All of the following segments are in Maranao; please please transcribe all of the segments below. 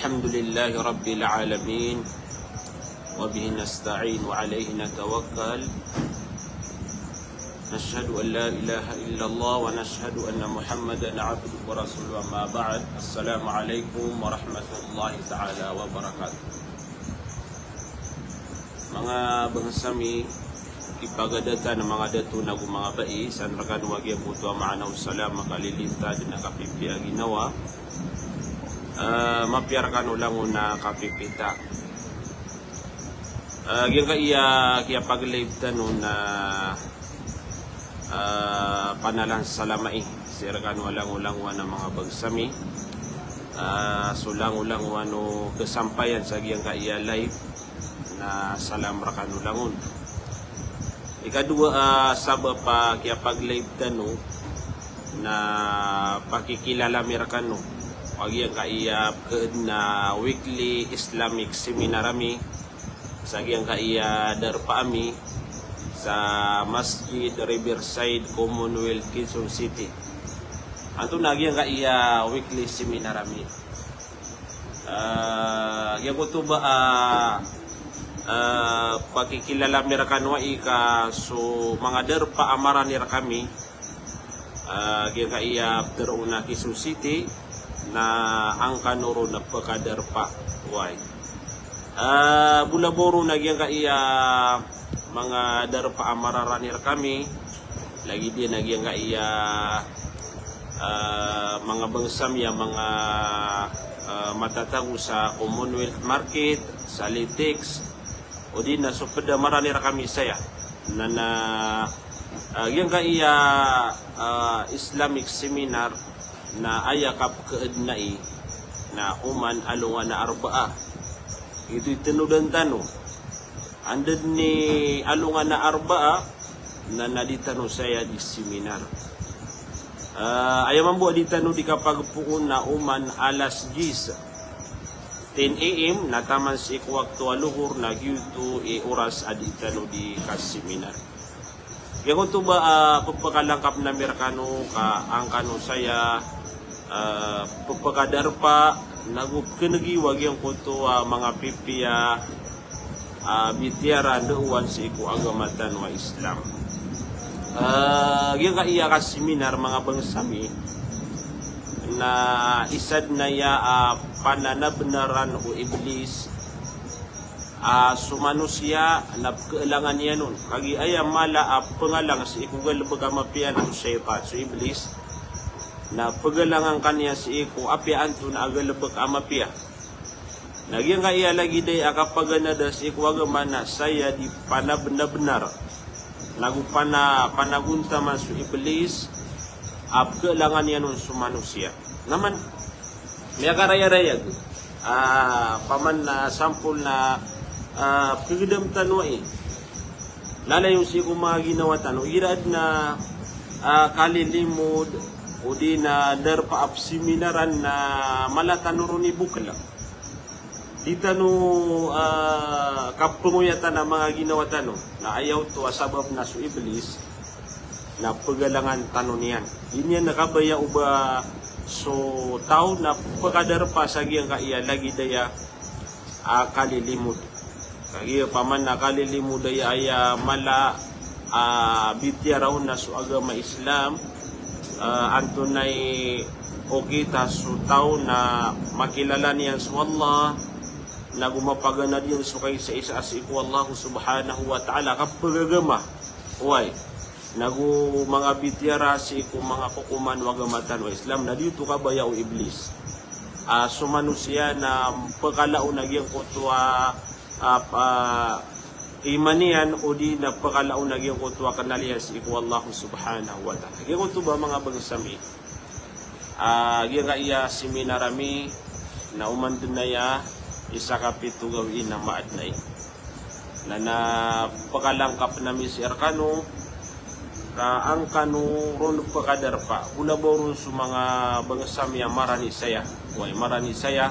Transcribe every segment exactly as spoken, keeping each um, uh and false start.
الحمد لله رب العالمين، وبه نستعين وعليه نتوكل. نشهد أن لا إله إلا الله ونشهد أن محمدا عبده ورسوله. أما بعد، السلام عليكم ورحمة الله تعالى وبركاته. Manga bangsa mi, ipagadatan a manga dato nago manga bai, san rkano a giyangkoto a maana o salam a kalilintad na kapipiya a ginawa. Ah, mapiya rkano langon a kapipita. Ah, giyangkaiya kiyapag-live tano na, ah, panalan salamai sii rkano a langolangon a manga bangsa mi. Ah, so langolangon o kasampayan sa giyangkaiya live na salam rkano langon. Ikadowa a sabap a kiyapag-live tano na pakikilala mi rkano a giyangkaiya pkhaadn a weekly Islamic seminar ami sa giyangkaiya darpa ami sa Masjid Riverside, Commonwealth, Quezon City. Antonaa giyangkaiya weekly seminar ami? Ah, giyangkoto ba a, ah, pakikilala mi rkano ai ka so manga darpa a marani rkami, ah, giyangkaiya ptharoon a Quezon City, na angkano ron a pkadarpa. Oway. Ah, bolaboro na giyangkaiya manga darpa a mararani rkami, lagid iyan a giyangkaiya, ah, manga bangsa mi a manga, ah, matatago sa Commonwealth Market, sa Litex, odi na so pd a marani rkami saya. Na, na, ah, giyangkaiya, ah, Islamic seminar na aya kapkhaadnai na oman alongan a Arbaa. Ito i tanodan tano. Anda dn i alongan a Arbaa, na, na di tano saya di seminar. Ah, aya mambo a di tano di kapagpoon na oman alas diyes, ten A M, na taman sii ko wakto a lohor na giyoto i oras a di tano di kaseminar. Giyangkoto ba a pphkalangkapn ami rkano ka angkano saya, ah, pphkadarpa, nago pkhanegi o giyangkoto a manga pipiya a bitiyara ndaowan sii ko agama tano a Islam. Ah, giyangkaiya kaseminar, manga bangsa mi, na isa dn aya a pananabnaran o Iblis a so manosiya na pkhalangan iyan on. Kagiya aya mala a pngalang sii ko galbk a mapiya na so shaytan, so Iblis, na pgalangan ka niyan sii ko apiya antonaa a galbk a mapiya. Na giyangkaiya lagid aya a kapaganada sii ko agama na saya di panabnabnar, nago pana-, panagontaman so Iblis a pkhalangan iyan on so manosiya. Na man, miyakarayarayag, ah, paman na sampol na, ah, pkhagdam tano ai. Lalayon sii ko manga ginawa tano, igira adn a, ah, kalilimod, odi na darpa a pseminaran na mala tano ron ibokl. Di tano, ah, kapngoyatan a manga ginawa tano. Na aya oto a sabap na so Iblis na pgalangan tano niyan. Di niyan kabaya o ba so taw na pkadarpa sa giyangkaiya lagid aya a kalilimod. Kagiya paman na kalilimod aya, aya mala a bitiyara on na so agama Islam, ah, antonaa i okit a so taw na makilala niyan so Allah, nago mapaganad iyan so kaisaisa sii ko Allah subhanahu wa ta'ala, kapagagama. Oway. Nago manga bitiyara sii ko manga kokoman o agama tano a Islam, na di oto kabaya o Iblis. Ah, so manosiya na pkalaon a giyangkoto a, ah, ah, iman iyan, odi na pkalaon a giyangkoto a knal iyan sii ko Allah subhanahu wa ta'ala. Giyangkoto ba, manga bangsa mi, ah, giyangkaiya seminar ami, na oman dn aya isa ka pito gawii na maadn ai. Na, na pkalangkapn ami sii rkano, ka angkano ron pkadarpa, bolabaw ron so manga bangsa mi a marani saya, oway, marani saya,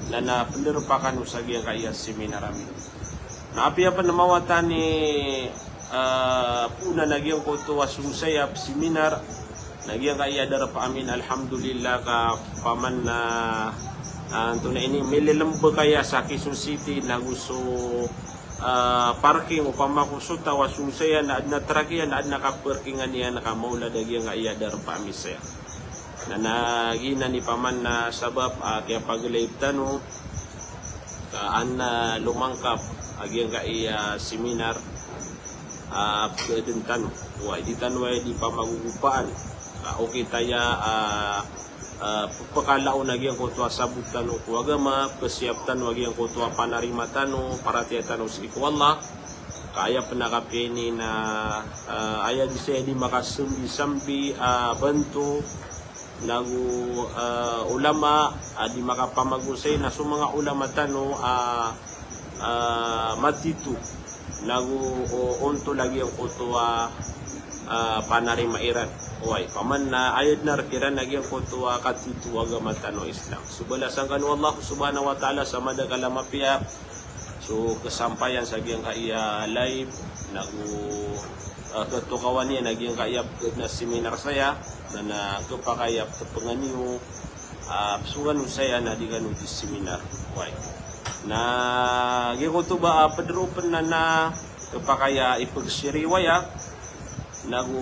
na, na pndarpa kano sa giyangkaiya seminar ami. Na apiya pn mawatan i, ah, poonan a giyangkoto a song saya pseminar, na giyangkaiya darpa ami na alhamdulillah ka paman na, Antonaa ini, mililembek aya sa Quezon City, nago so, ah, parking, opama ko so taw a song saya na adn a trak iyan, na adn a kaparkingan iyan, ka maolad a giyangkaya darpa ami saya. Na, na giyanan i paman na sabap a kiyapag-live tano, ka an, ah, lomangkap a giyangkaya seminar, ah, pkhaadn tano. Oway, di tano aya di pamagogopaan. Ah, okit aya, ah, ah, pkhalao na giyangkoto a sabot tano ko agama, pkhasiyap tano a giyangkoto a panarima tano, paratiyaya tano sii ko Allah. Ka aya pn a kapiya ini na, ah, aya di saya di makasambi-sambi, ah, banto, nago, ah, ulama, ah, di makapamagosay na so manga ulama tano, ah, ah, matito, nago o, ontol a giyangkoto a, ah, panarima iran. Oway, paman na aya dn a rk iran a giyangkoto a katito o agama tano a Islam. So balasan kano o Allah subhanahu wa ta'ala sa madakl a mapiya so kasampayan sa giyangkaya live, nago, ah, katokawan iyan a giyangkaya pkhaadn a seminar saya, na, na khapakay a ptpangan iyo, ah, psongan o saya na di kano di seminar. Oway. Na giyangkoto ba, ah, pd ron pn na, na khapakay a ipag-share iyo aya, nago,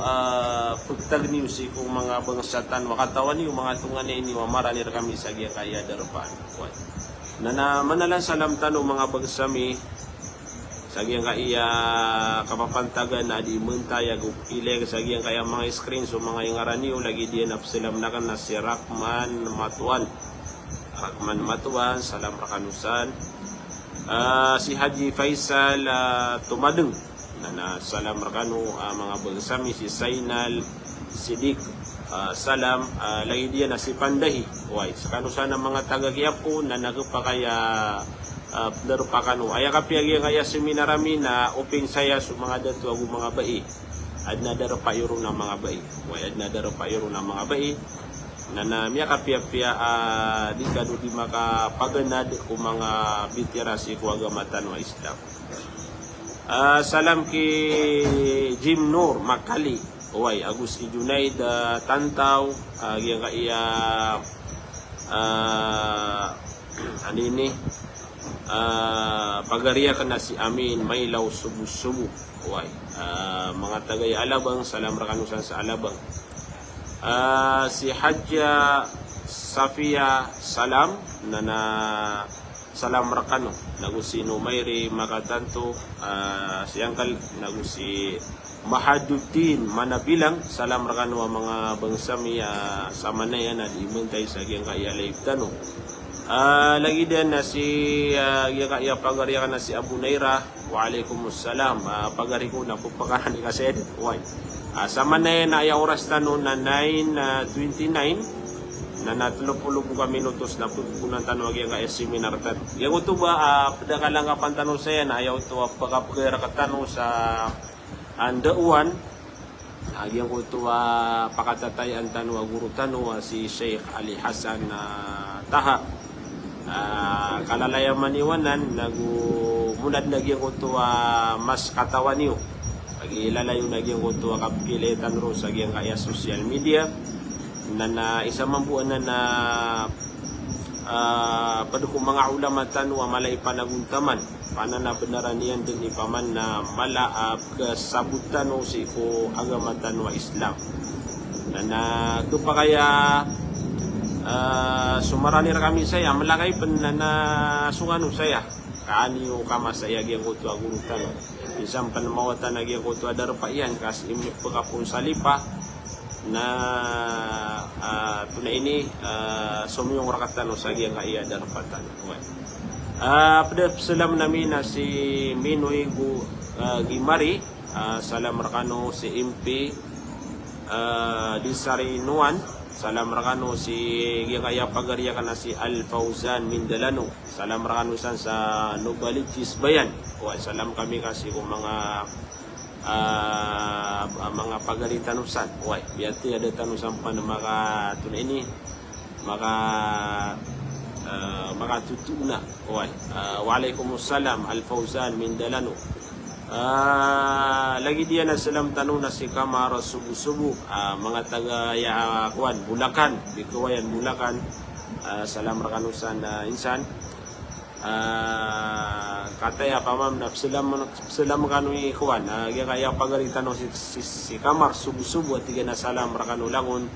ah, pagtagn iyo sii ko manga bangsa tano a katawan iyo, manga tonganay niyo a marani rkami sa giyangkaya darpa. Oway. Na, na manalan salam tano manga bangsa mi, sa giyangkaya kapapantagan a di mantay ago pkhailay sa giyangkaya manga screen so manga ingaran iyo, lagid iyan a psalam akn na si Rahman Matuan. Rahman Matuan, salam rkano san. Ah, si Haji Faisal, ah, Tumadeng. Na, na salam rkano, ah, manga bangsa mi, si Sainal Sidik, ah, salam, ah, lagid iyan a si Pandahi. Oway, skano san a manga taga Quiapo, na, na khapakay a, ah, darpa kano. Aya kapiya giyangkaya seminar ami na open saya so manga dato ago manga bai. Adn a darpa iyo ron a manga bai. Oway, adn a darpa iyo ron a manga bai. Na, na miyakapiyapiya, ah, di kano di makapaganad ko manga bitiyara sii ko agama tano a Islam. Ah, salam ki Jim Nur Makali. Oway, ago si Junaid, ah, Tantaw, ah, giyangkaya, ah, anini, ah, pagari akn a si Amin Mailaw Sobo-sobo. Oway, ah, manga taga aya Alabang, salam rkano san sa Alabang. Ah, si Hajja Safia, salam, na, na salam rkano, nago si Numairi Makatanto, ah, si Angkal, nago si Mahaduddin Manabilang, salam rkano a manga bangsa mi, ah, samanaya na di mantay sa giyangkaya live tano. Ah, lagid iyan a si, ah, giyangkaya pagari akn a si Abu Naira, Wa alaikum salam. Ah, pagari ko, na pphakaran i kased. Oway. Ah, samanaya na aya oras tano na nine, ah, twenty-nine. Na, na tlo polo bo ka minutos na pphakaponan tano a giyangkaya seminar tano. Giyangkoto ba, ah, pd a kalangkapan tano saya na aya oto a pkapkharak tano sa, ah, ndaowan. Ah, giyangkoto a pakatatayaan tano a goro tano a si Sheikh Ali Hassan, ah, Taha. Ah, kalalayaman iyo anan, nago monad na giyangkoto a mas katawan iyo. Lagid lalayon a giyangkoto a kapkhailay tano ron sa giyangkaya social media. Na, na isa mambo anan a, ah, pd ko manga ulama tano a mala i panagontaman. Pananabenaran iyan dn i paman na mala a pkhasabot tano sii ko agama tano a Islam. Na, na khapakay a, ah, so marani rkami saya, mlakay pn na, na song kano saya. Ka an iyo kamasa aya giyangkoto a goro tano. Minsan pn mawatan a giyangkoto a darpa iyan, ka sii pkhaponsalipa. Na, ah, antonaa ini, ah, somiyong rktano sa giyangkaya darpa tano. Oway. Ah, pd a psalam ami na si Minoy Gu-, ah, Gimari, ah, salam rkano si Impi, ah, Disari Nuan, salam rkano si giyangkaya pagari akn a si Al Fauzan Mindalano, salam rkano san sa Novaliches Bayan. Oway, salam kami ka sii ko manga ah, ah, manga pagari tano san. Oway, biyatiya da tano san pn maka, antonaa ini, maka, ah, makatotona. Oway, ah, wa alaikum salam, Al Fauzan Mindalano. Ah, lagid iyan a salam tano na si Kamar Sobo-sobo, ah, manga taga aya, kowan, Bulacan, Bikawayan, Bulacan. Ah, salam rkano san, ah, insan. Ah, kataya pamam na psalam, psalam kano i kowan. Ah, giyangkaya pagari tano si, si, si Kamar Sobo-sobo a tig iyan a salam rkano langon.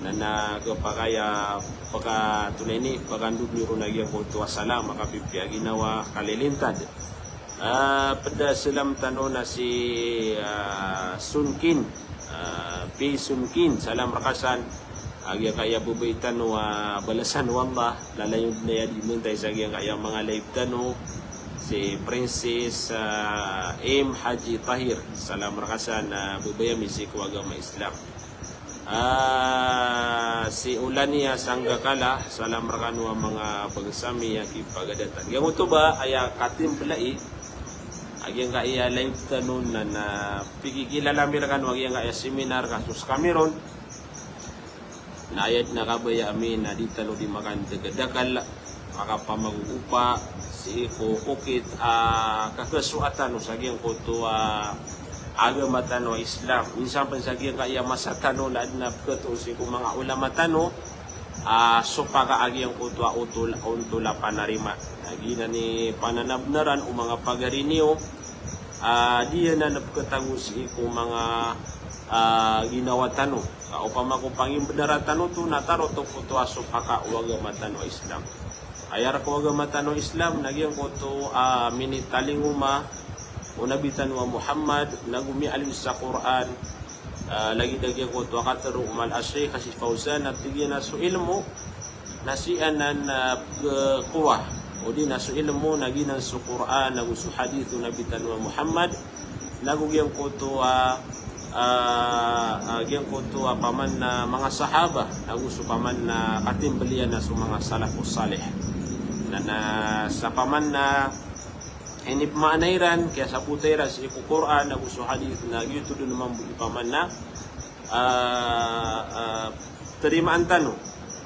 Na, na, giyangkaya pakatonay ni, pakandod niyo ron a giyangkoto a salam a kapipiya ginawa kalilintad. Ah, pd a salam tano na si, ah, Sunkin, ah, P Sunkin, salam rka san. Ah, giyangkaya babay tano a balasan o Allah, lalayon dn aya di mantay sa giyangkaya manga live tano, si Princess, ah, M Haji Tahir, salam rka san, ah, babay ami sii ko agama Islam. Ah, si Olania Sanggakala, salam rkano a manga bangsa mi a kipagadatan. Giyangkoto ba aya katimpla i, a giyangkaya live tano na, na pikikilala mi rkano a giyangkaya seminar ka so skami ron. Na aya dn a kabaya ami na di tano di makandagdakl, makapamagogopa sii ko okit a kakasowa tano sa giyangkoto a agama tano a Islam. Minsan pn sa giyangkaya masa tano na adn a pkatoon sii ko manga ulama tano a sopaka a giyangkoto a otol, ontol a panarima. Na giyanan i pananabnaran o manga pagari niyo a di anan pkatago sii ko manga, ah, ginawa tano. Ka opama ko pangimbnara tano oto na tarotop oto a sopaka o agama tano a Islam. Aya rk o agama tano a Islam na giyangkoto a minitalingoma o Nabi tano a Muhammad, nago miyaaloy sa Qur'an, ah, lagid a giyangkoto a katharo o mala a Sheikh a si Fawzan a tig iyan a so ilmo na sii anan, ah, pkhakowa, odi na so ilmo na giyanan so Qur'an, nago so hadith o Nabi tano a Muhammad, nago giyangkoto a, ah, ah, giyangkoto a paman a manga sahaba, nago so paman a katimbl iyan a so manga salafus salih. Na, na sa paman a inipmaana iran, kiyasabota iran sii ko Qur'an, nago so hadith, na giyoto dn mambo i paman a, ah, ah, tarimaan tano.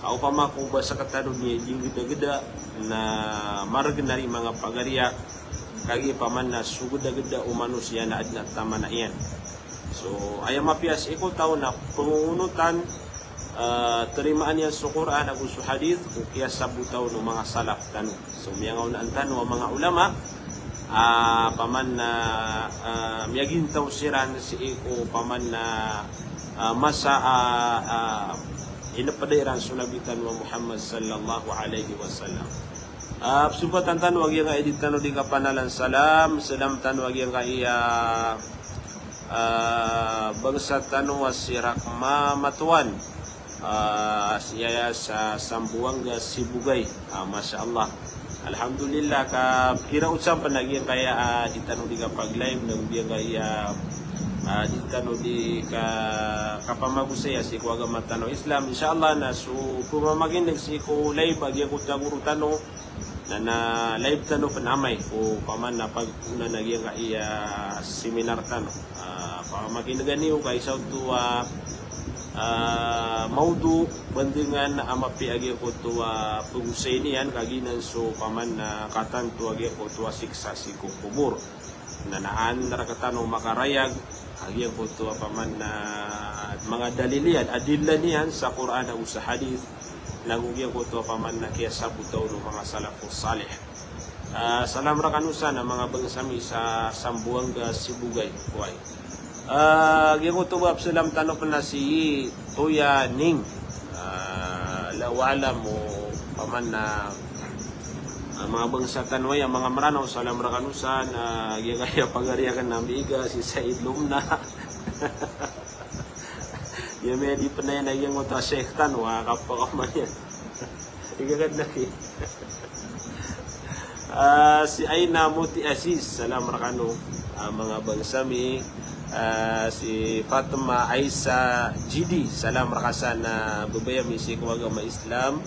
Ka opama ko ba sktano di, di gdagda, na margn ari manga pagari a, kagiya paman a so gdagda o manosiya na adn a taman iyan. So, aya mapiya sii ko taw na pngongonotan, ah, tarimaan iyan so Qur'an ago so hadith, o kiyasabota on o manga salaf tano. So, miyangaonaan tano a manga ulama, ah, paman a, ah, miyagintaw siran sii ko paman a, ah, masa a, ah, inpda iran so Nabi tano a Muhammad sallallahu alaihi wasallam. Ah, pzopatan tano a giyangkaya di tano di kapanalan salam, salam tano a giyangkaya, ah, bangsa tano a si Rakma Matuan. Ah, si aya sa Sambuwangga Sibugay. Ah, masha Allah. Alhamdulillah, ka kira o sampan a giyangkaya, ah, di tano di kapag-live, na giyangkaya, ah, di tano di ka, kapamagosaya sii ko agama tano Islam. Insha Allah, na so pmamakin'g sii ko live a giyangkoto a goro tano, na, na live tano pn amay ko paman a pagpoonan a giyangkaya seminar tano. Ah, pamakin'gan iyo ka isa oto a, ah, mawdu' bandingan a mapiya a giyangkoto a pagosay niyan ka giyanan so paman a katanto a giyangkoto a siksa sii ko kobor. Na, na an rktano makarayag a giyangkoto a paman a manga dalil iyan, adilla niyan sa Qur'an ago sa hadith, nago giyangkoto a paman a kiyasabota on o manga salafus salih. Ah, salam rkano san a manga bangsa mi sa Sambuwangga Sibugay, oway. Ah, giyangkoto ba psalam tano pn a si Toya Ning. Ah, Allahu a'lam o paman a, ah, manga bangsa tano aya, manga Mranaw, salam rkano san, ah, giyangkaya pagari akn a miiga si Said Lumna. Iya miyadi pn aya na giyangkoto a Sheikh tano a kapakaoma niyan. Iga ka dn aki. Ah, si Aina Moti Aziz, salam rkano, ah, manga bangsa mi. Ah, si Fatma Aisa Jidi, salam rka san a babay ami sii ko agama Islam.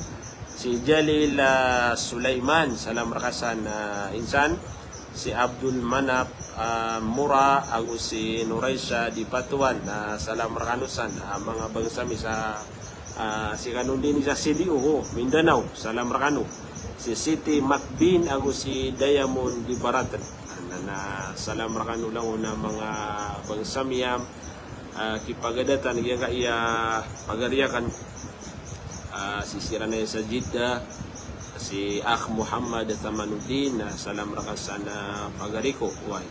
Si Jalil, ah, Sulaiman, salam rka san, ah, insan. Si Abdul Manap, ah, Mura, ago si Noraisa di Patuan, ah, salam rkano san, ah, manga bangsa mi sa, ah, si kano dn i sa C D O, ho, Mindanao, salam rkano. Si Siti Matbin ago si Diamond di Baratn. Na, na, salam rkano langon a manga bangsa mi a, ah, kipagadatan giyangkaya pagari akn. Ah, si siran aya sa Jeddah, si Akh Muhammad Thamanuddin, ah, salam rka san, ah, pagari ko, oway.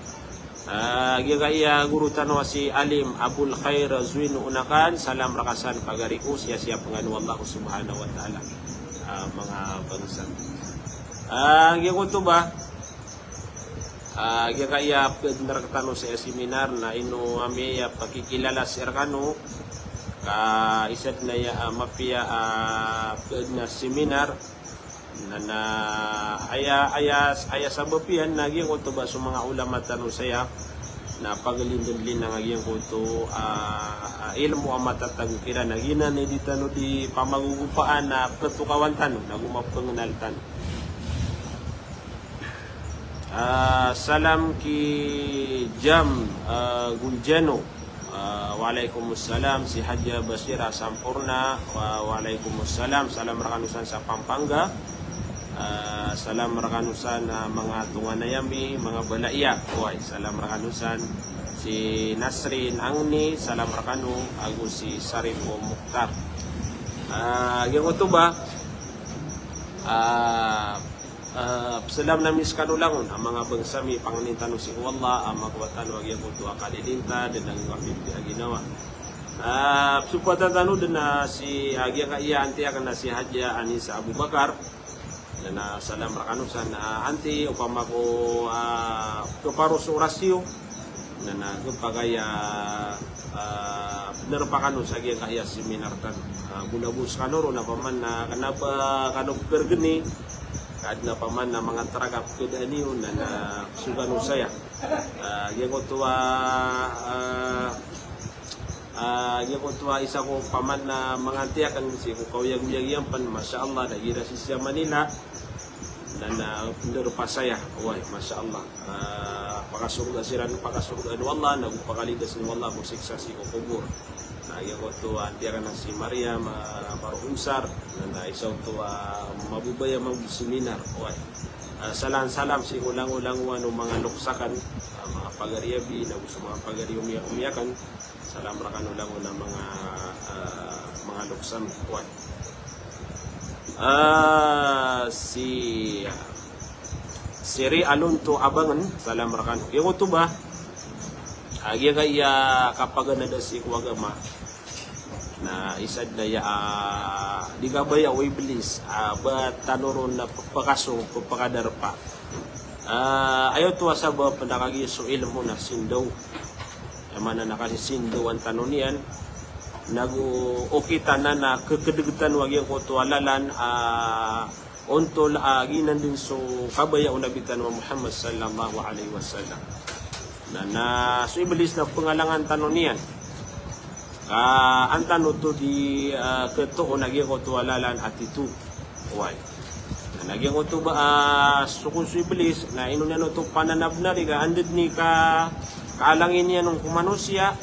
Ah, giyangkaya guro tano a si Alim Abul Khair Zuin Unakan, salam rka san pagari ko, siyasiyap ngka o Allah subhanahu wa ta'ala. Ah, manga bangsa. Ah, giyangkoto ba, ah, giyangkaya pd na rktano sa seminar na ino ami aya pakikilala sii rkano, ka isa dn aya, ah, mapiya, ah, pd na seminar, na, na aya, aya, aya sabap iyan na giyangkoto ba so manga ulama tano saya, na paglindn-lindn a giyangkoto, ah, ah, ilmo a matatago kiran, na giyanan i di tano di pamagogopaan na ptokawan tano, na go mapangnal tano. Ah, salam ki Jam, ah, Gunjano. Ah, waalaikumsalam, si Hadja Basira Sampurna. Wa-, waalaikumsalam, salam rkano san sa Pampanga. Ah, salam rkano san, ah, manga tonganay ami, manga balaya. Oway, salam rkano san. Si Nasrin Angni, salam rkano, ago si Sarifo Mukhtar. Ah, giyangkoto ba, ah, ah, pzalaman ami skano langon a manga bangsa mi, pangnin tano sii ko Allah a makowa tano a giyangkoto a kalilintad, dn a giyangkoto a ginawa. Ah, pzopatan tano dn a si, ah, giyangkaya anti akn a si Hadja Anisa Abubakar. Na, na salam rkano san, ah, anti, opama ko, ah, kparo so oras iyo, na, na khapakay a, ah, pnarpa kano sa giyangkaya seminar tano. Ah, go na bo skano ron na paman na kna ba kano pkhargni, ka adn a paman na manga track a pkadaan iyo, na, na so kano saya. Ah, giyangkoto a, ah, ah, giyangkoto a isa ko paman na manga anti akn sii ko kaoyagoyag iyan pn, masha Allah, na igira sii sa Manila, na, na pndarpa saya, oway, masha Allah. Ah, pakasorga siran, pakasorgaan o Allah, na go pakalidas o Allah ko siksa sii ko kobor. Na giyangkoto a anti akn a si Mariam, ah, Marhumsar, na, na isa oto a mababaya mambo seminar, oway. Ah, salam, salam sii ko langolangowan o manga loks akn, ah, manga pagari abi, na go so manga pagari omiya-, omiyakan. Salam rkano langon a manga, ah, manga loks ami, oway. Ah, si, si Ri Alonto Abangn, salam rkano. Giyangkoto ba, ah, giyangkaya kapaganad sii ko agama, na isa dn aya, ah, di kabaya o Iblis, ah, ba tano ron na ppakasong, ppakadarpa. Ah, aya oto a sabap na kagiya so ilmo na sindaw. Aya maana na kasisindawan tano niyan, na go okit anan a khakdg tano a giyangkoto a lalan, ah, ontol a giyanan dn so kabaya o Nabi tano a Muhammad sallallahu alaihi wasallam. Na, na so Iblis na pngalangan tano niyan. Ka an tano oto di, ah, khatoon a giyangkoto a lalan a tito. Oway. Na giyangkoto ba, ah, so kon so Iblis, na ino niyan oto pananabnari ka anda dn i ka, kaalangin iyan on ko manosiya,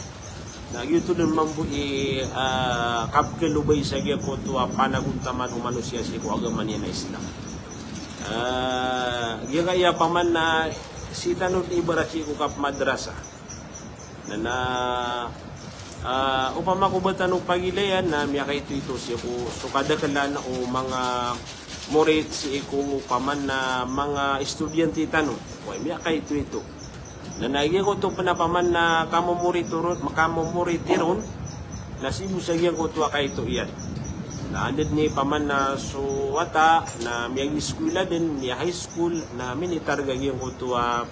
na giyoto dn mambo i, ah, kapkalobay sa giyangkoto a panagontaman o manosiya sii ko agama niyan a Islam. Ah, giyangkaya paman na sii tano dn ibarat sii ko kapmadrasa. Na, na, ah, opama ko ba tano pagilayan na miyakaitoito sii ko so kadaklan o manga morit sii ko paman na manga estudyante tano. Oway, miyakaitoito. Na, na giyangkoto pn a paman na kamomorit ron, kamomorit iron, na sii bo sa giyangkoto a kaito iyan. Na anda dn i paman na so wata na miyagiskwila dn, miya-high school, na minitarga giyangkoto a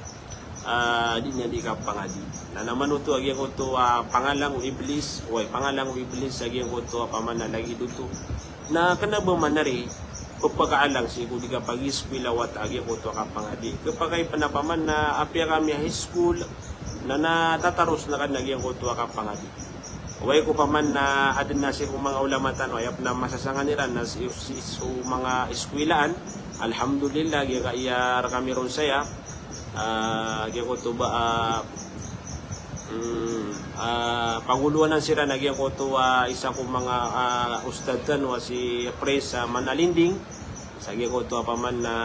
ah, di niyan di kapangadi. Na, na manoto a giyangkoto a pangalang o Iblis, oway, pangalang o Iblis a giyangkoto a paman na lagid oto. Na kna ba manari, pphakaalang sii ko di kapagiskwila o wata a giyangkoto a kapangadi. Khapakay pn a paman na apiya ka miya-high school, na, na tataros na kna giyangkoto a kapangadi. Oway ko paman na adn a sii ko manga ulama tano, aya pn a masasangan iran na sii, sii so manga iskwilaan. Alhamdulillah, giyangkaya rkami ron saya. Ah, giyangkoto ba, ah, mm, ah, pangolowanan siran a giyangkoto a isa ko manga, ah, ustad tano a si Pres, ah, Manalinding. Sa giyangkoto a paman na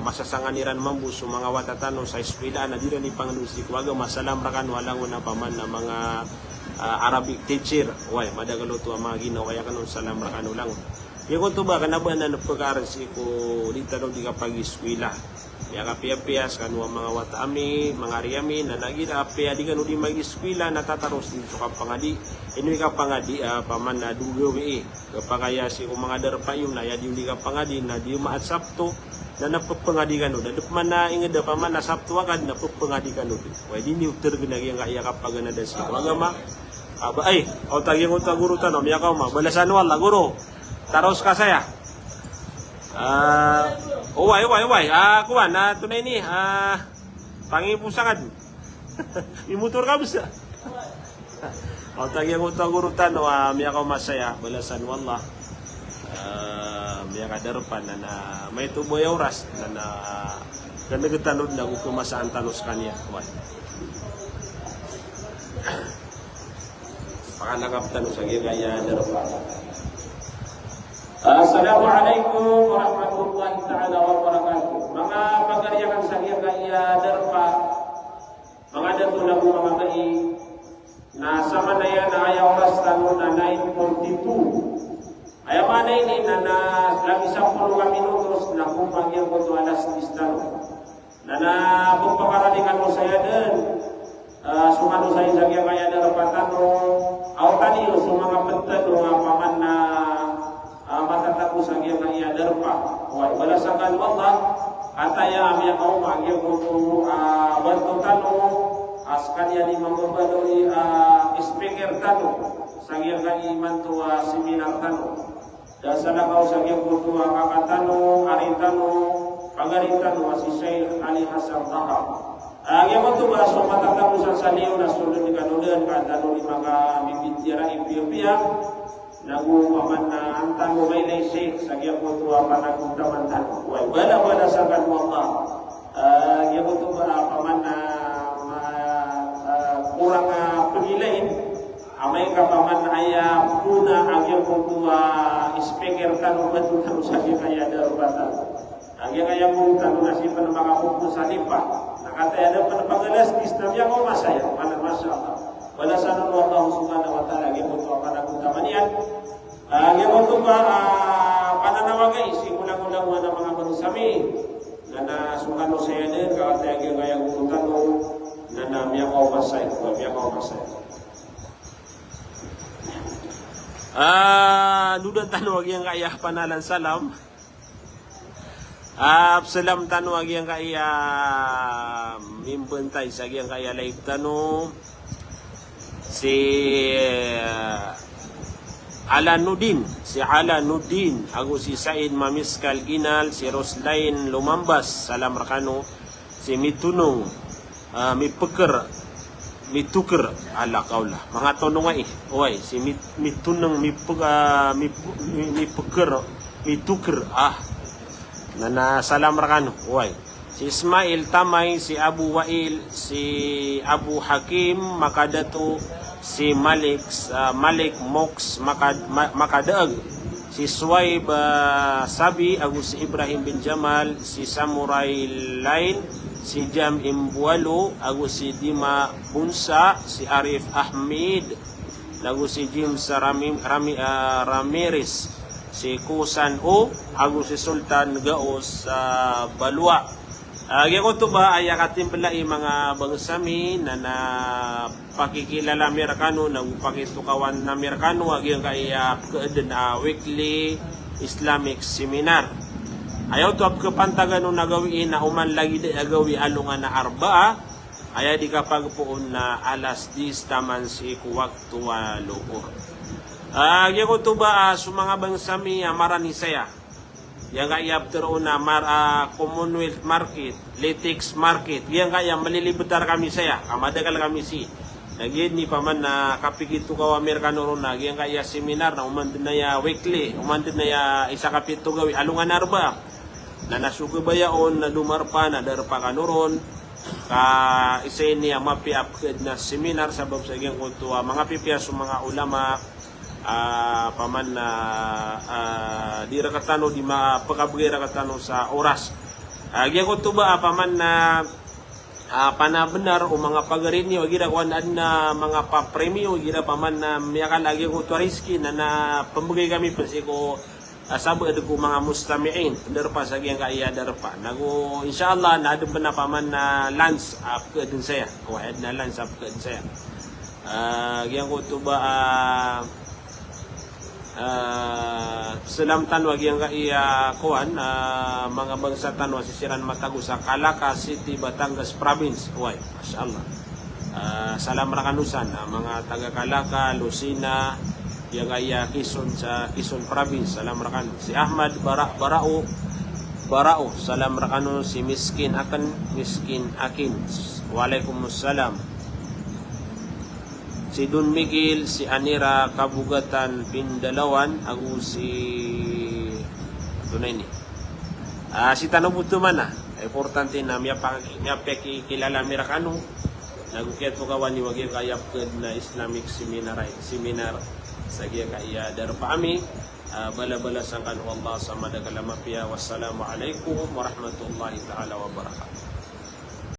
masasangan iran mambo so manga wata tano sa iskwilaan a di iran di pangaloy sii ko agama, salam rkano a langon a paman na manga, ah, Arabic teacher. Oway, madakel oto a manga ginawa akn on, salam rkano langon. Giyangkoto ba kena ba na pekar sii ko di tano di kapagiskwila. Miyakapiyapiya sekano a manga wata ami, manga ari ami, na lagid a apiya di kano di magiskwila na tataros di so kapangadi. Ino i kapangadi, ah, paman na dowa gawii. Kapakaya sii ko manga darpa iyo na aya di di kapangadi na di maat Sabto, na na pepengadi kano. Da di paman na inged a paman na Sabto akad na pepengadi kano. Oway, di niyo tergena giyangkaya kapaganada sii ko agama. Aba, ay, o ta giyangkoto a guro tano, miyakaoma. Balasan o Allah, guro. Taros ka saya. Ah, oway, oway, oway. Ah, kowan, ah, tonaa ini, ah, pangiposangad. Mimotor ka bes. O ta giyangkoto a guro tano, ah, miyakaoma saya, balasan o Allah. Ah, miyakadarpa na, na maito bo aya oras, na, na keneg tano na go kemasaan tano sekaniyan. Oway. Pakalakap tano sa giyangkaya darpa. Assalamu alaikum warahmatullahi taala wabarakatuh. Manga pagari akn sa giyangkaya darpa, manga dato nago manga bai, na samanaya na aya oras tano na nine forty-two. Aya maana ini na, na lagid sapolo ka minutos na go magiyangkoto a alas diyes tano. Na, na pepakaradingan o saya den, ah, so kano saya sa giyangkaya darpa tano, a otan iyo so manga ped tano a paman na, ah, matatago sa giyangkaya darpa. Oway, balasan kano o Allah, kataya a miyakaoma giyangkoto, ah, banto tano, ah, sekaniyan i manga baloy, ah, speaker tano sa giyangkaya imanto a seminar tano. Da salakaw sa giyangkoto a kaka tano, ari tano, pagari tano a si Sheikh Ali Hassan Taha. Ah, giyangkoto ba so matatago sa saliyo na so den kano den ka tano di makambibitiyarai piyapiya. Nago paman na an tano mailay Sheikh sa giyangkoto a panagontaman tano. Oway, bala, balasan kano o Allah. Ah, giyangkoto ba paman na ma-, ah, korang a pegilain. Amay ka paman aya pona a giyangkoto a speaker tano, banto tano sa giyangkaya darpa tano. A giyangkaya guro tano na sii pen makapopos a lipa. Na kataya da pen pag-alas diyes na miyakaoma saya. Mana, masha Allah. Balasan o Allah subhanahu wa ta'ala a giyangkoto a panagontaman iyan. A giyangkoto ba, ah, pananawagai sii ko langolangon a manga bangsa mi. Na, na so kano saya den, ka kataya a giyangkaya guro tano. Na, na miyakaoma saya, miyakaoma saya. Ah, lodan tano a giyangkaya panalan salam. Ah, psalam tano a giyangkaya mimbantay sa giyangkaya live tano. Si, ah, Alanuddin, si Alanuddin, ago si Said Mamiskal Inal, si Roslain Lumambas, salam rekano. Si Mitunong, ah, Mipeker, Mituker, ala kaula. Manga tonong ai, oway, si Mit-, Mitunong, Mipe-, ah, Mipu-, Mi-, Mipeker, Mituker, ah. Na, na salam rekano, oway. Si Ismail Tamay, si Abu Wail, si Abu Hakim Makadato, si Malik, ah, Malik Mox Maka-, Ma-, Makadaag, si Suwaib, ah, Sabi, ago si Ibrahim bin Jamal, si Samurai Line, si Jam Imbualo, ago si Dima Bunsa, si Arif Ahmed, nago si James Rami-, Rami-, ah, Ramirez, si Kusan O, ago si Sultan Gaos, ah, Balua. Ah, giyangkoto ba aya katimbela i manga bangsa mi na, na pakikilala mi rekano, nago pakitokawan ami rekano a giyangkaya pekeden a weekly Islamic seminar. Aya oto a pekepantagan on a gawii na oman lagid a gawii alongan a Arbaa, aya di kapagpoon na alas diyes taman sii ko wakto a lohor. Ah, giyangkoto ba, ah, so manga bangsa mi a marani saya. Giyangkaya petero on a mar-, ah, Commonwealth Market, Litex Market, giyangkaya malilibetar kami saya, ka madakel kami sii. Na giya ini paman na kapikitokaw ami rekano ron a giyangkaya seminar na oman den aya weekly, oman den aya isa ka pito gawii alongan a Arbaa. Na, na so kabaya on na domarpa, na darpa kano ron. Ka isa ini a mapiya a pekeden a seminar sabap sa giyangkoto a manga pipiya so manga ulama, ah, paman na, ah, di rektano, di ma-, pekabegay rektano sa oras. Ah, giyangkoto ba, ah, paman na, ah, panabenar o manga pagari niyo, igira kowan aden a manga papremyo, igira paman na miyakala giyangkoto a riski, na, na pembegay kami pen sii ko Ah, sabaad ko manga mustami'in, darpa sa giyangkaya darpa. Nago, insha Allah, na adn pn a paman na lunch a pkhaadn saya. Oway, adn a lunch a pkhaadn saya. Ah, giyangkoto ba, ah, ah, salam tano a giyangkaya kowan, ah, manga bangsa tano a sii siran matago sa Calaca City, Batangas Province. Oway, masha Allah. Ah, salam rkano san, ah, manga taga Calaca, Lucena, giyangkaya Quezon sa Quezon Province, salam rkano. Si Ahmad Bara-, Barao, Barao, salam rkano. Si Miskin Aken, Miskin Akin, waalaikumsalam. Si Don Miguel, si Anira Kabugatan Pindalawan, ago si, antonaa ini? Ah, si tano bo oto man a, importante na miyapa-, miyapakikilala ami rkano. Nago kiyatokawan iyo a giyangkaya pd na Islamic seminar, ay, seminar sa giyangkaya darpa ami. Ah, balabalasan kano o Allah sa madakl a mapiya. Wassalamu alaikum warahmatullahi ta'ala wabarakatuh.